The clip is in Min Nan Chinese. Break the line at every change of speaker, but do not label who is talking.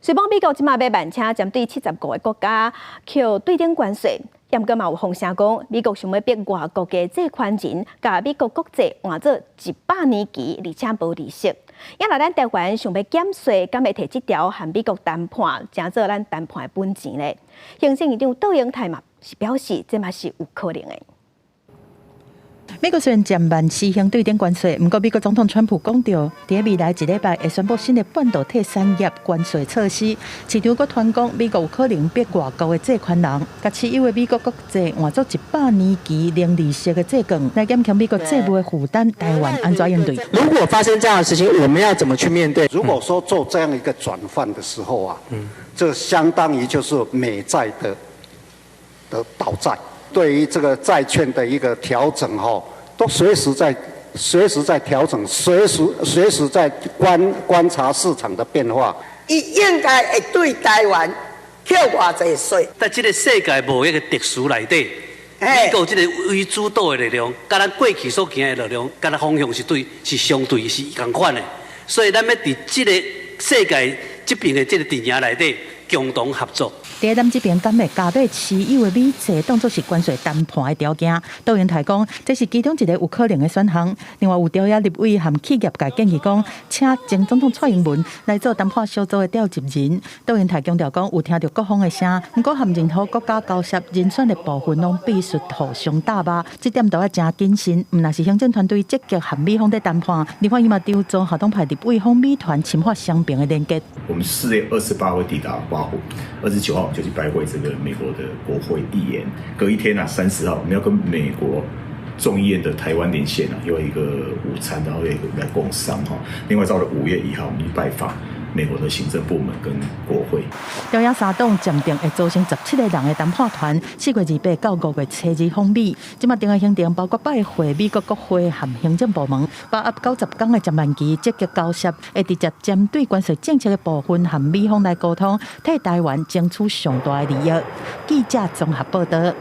雖講美國這馬欲慢車針對75個國家扣對等關稅，毋過嘛有風聲講，美國想欲逼外國的債權人共美國國債換做100年期，而且無利息。啊若咱台灣想欲減稅，敢會提這條和美國談判，成做咱談判的本錢咧？行政院長卓榮泰嘛是表示，這嘛是有可能的。
美國雖然暫慢施行對等關稅，毋過美國總統川普講著，佇未來一禮拜會宣布新的半導體產業關稅措施。市場閣傳講，美國有可能逼外國的債權人，共持有的美國國債換做100年期零利息的債券，來減輕美國債務的負擔。台灣按怎應對？
如果發生這樣的事情，我們要怎麼去面對？
如果說做這樣一個轉換的時候啊，這相當於就是美債的倒債。對於這個債券的一個調整，哈，都隨時在調整，隨時在觀察市場的變化。
伊應該會對台灣扣偌濟稅？
在這個世界貿易的秩序內底，美國這個為主導的力量，佮咱過去所行的力量，佮咱方向是對，是相對是仝款的。所以咱欲佇這個世界這邊的這個陣營內底共同合作。
佇咱這邊敢會加碼持有的美債當作是關稅談判的條件。卓榮泰講，這是其中一個有可能的選項。另外，有朝野立委和企業界建議講，請前總統蔡英文來做談判小組的召集人。卓榮泰強調講，有聽著各方的聲，毋過和任何國家交涉人選的部分，攏必須互相搭吧。這點都愛誠謹慎。毋但是行政團隊積極和美方佇談判，另外伊嘛籌組跨黨派立委訪美團深化雙邊的連結。
我們4月28號會抵達華府，29號我們就去拜會這個美國的國會議員。隔一天啊，30號我們要跟美國眾議院的台灣連線啊，有一個午餐，然後有一個來共商哈。另外到了5月1號，我們去拜訪美國的行政部門跟國會。
朝野三黨暫定會組成17個人的談判團，4月28到5月初2訪美。這馬定的行程包括拜會美國國會和行政部門，把握90天的暫慢期，積極交涉，會直接針對關稅政策的部分和美方來溝通，替台灣爭取上大的利益。記者綜合報道。